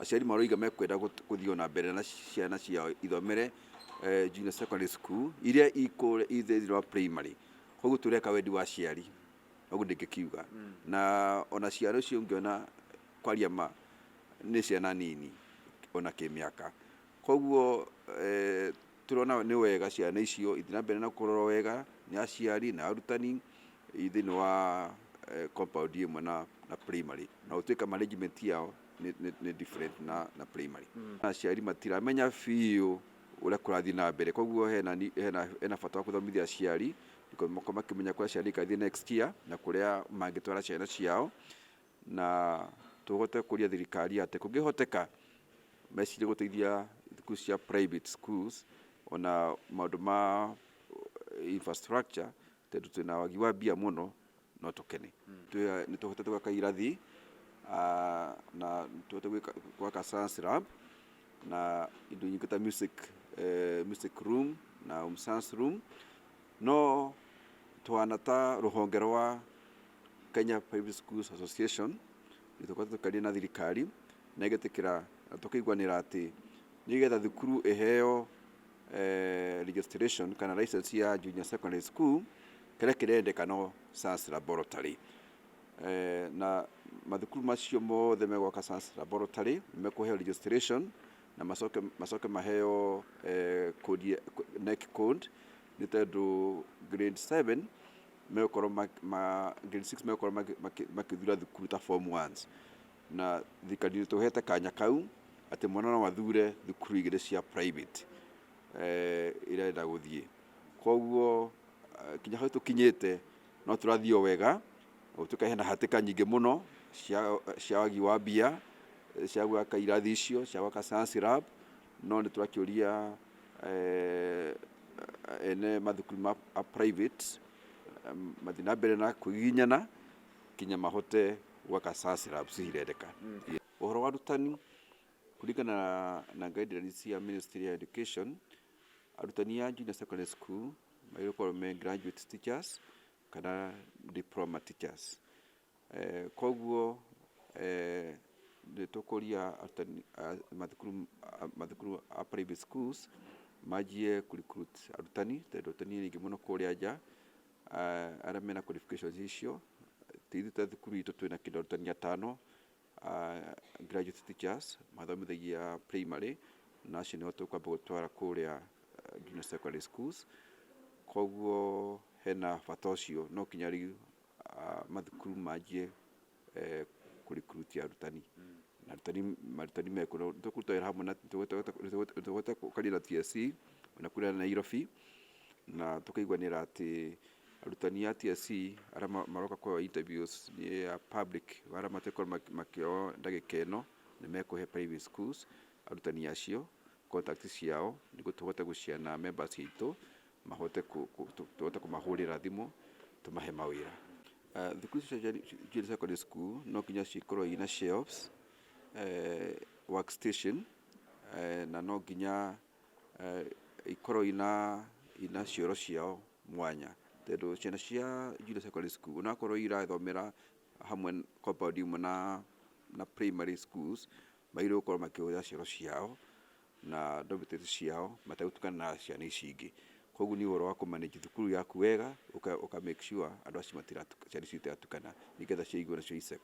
Aciari maroiga mekwenda gũthiĩ ona mbere na ciana ciao ithomere junior secondary school iria ikũrĩa thĩinĩ wa primary. Koguo tũreka wendi wa aciari, ũguo ndingĩkiuga. Na ona ciana icio ũngĩona, kwaria ma, nĩ ciana nini ona kĩmĩaka. Koguo tũrona nĩ wega ciana icio ithiĩ na mbere na kũrorwo wega nĩ aciari na arutani thĩinĩ wa compound ĩmwe na primary. Na gũtuĩka management yao nĩ different na primary. Aciari matiramenya biũ ũrĩa kũrathiĩ na mbere, koguo hena bata wa gũthomithia aciari makorwo makĩmenya kũrĩa ciana igathiĩ next year na kũrĩa mangĩtwara ciana ciao, na tũhote kũria thirikari atĩ kũngĩhoteka mecirie gũteithia thukuru cia private schools ona maũndũ ma infrastructure, tondũ twĩna wagi wa mbia mũno no tũkene. Nĩ tũhotete gwaka irathi na tũhote gwaka science lab na indo nyingĩ ta music room na science room, no tũhana ta rũhonge rwa Kenya Private Schools Association nĩ tũkoretwo tũkĩaria na thirikari na ĩgetĩkĩra na tũkaiguanĩra atĩ nĩgetha thukuru ĩheo registration kana license ya junior secondary school, kĩrĩa kĩrendeka no science laboratory. Na mathukuru macio mothe megwaka science laboratory nĩ mekũheo registration na macoke maheo code, KNEC code, nĩ tondũ grade 7 megũkorwo grade 6 megũkorwo makĩthura thukuru ta form ones, na thirikari nĩ tũhete kanya kau atĩ mwana no athure thukuru igĩrĩ cia private ĩrenda gũthiĩ. Koguo kinya hau tũkinyĩte no tũrathiĩ o wega, gũtuĩka hena hatĩka nyingĩ mũno cia wagi wa mbia cia gwaka irathi icio, cia gwaka science lab, no nĩ tũrakĩũria ene mathukuru ma private mathiĩ na mbere na kũgiginyana kinya mahote gwaka science labs irendeka. Ũhoro wa arutani, kũringana na guidelines cia Ministry ya Education, arutani a junior secondary school magĩrĩirwo gũkorwo me graduate teachers kana diploma teachers. Koguo nĩ tũkũria arutani a mathukuru a private schools manjie kũ recruit arutani, tondũ arutani nĩ aingĩ mũno kũrĩa nja arĩa mena qualifications icio. Ithuĩ ta thukuru itũ twĩna kĩndũ arutani atano graduate teachers mathomithagia primary, na acio nĩo tũkwamba gũtwara kũrĩa junior secondary schools. Koguo hena bata ũcio, no kinya rĩu mathukuru manjie kũ recruit arutani, na arutani mekuo. Tũkũruta wĩra hamwe na tũhote kwaria na TSC ona kũrĩa Nairobi, na tũkaiguanĩra atĩ arutani a TSC arĩa maroka kuoya interviews nĩ a public, arĩa mategũkorwo makĩoywo ndagĩka ĩno, nĩ mekũhe private schools arutani acio contact ciao nĩguo tũhote gũciana members aitũ mahote tũhote kũmahũrĩra thimũ tũmahe mawĩra. Thukuru icio cia junior secondary school no nginya cikorwo ina shelves, workstation, na no nginya ikorwo ina cioro ciao mwanya, tondũ ciana cia junior secondary school onakorwo irathomera hamwe compound ĩmwe na primary schools, magĩrĩirwo gũkorwo makĩhũthĩra cioro ciao na dormitory ciao mategũtukana na ciana ici ingĩ. Koguo nĩ ũhoro wa kũ manage thukuru yaku wega, ũka make sure andũ acio ciana icio itiratukana, nĩgetha ciaigue nacio.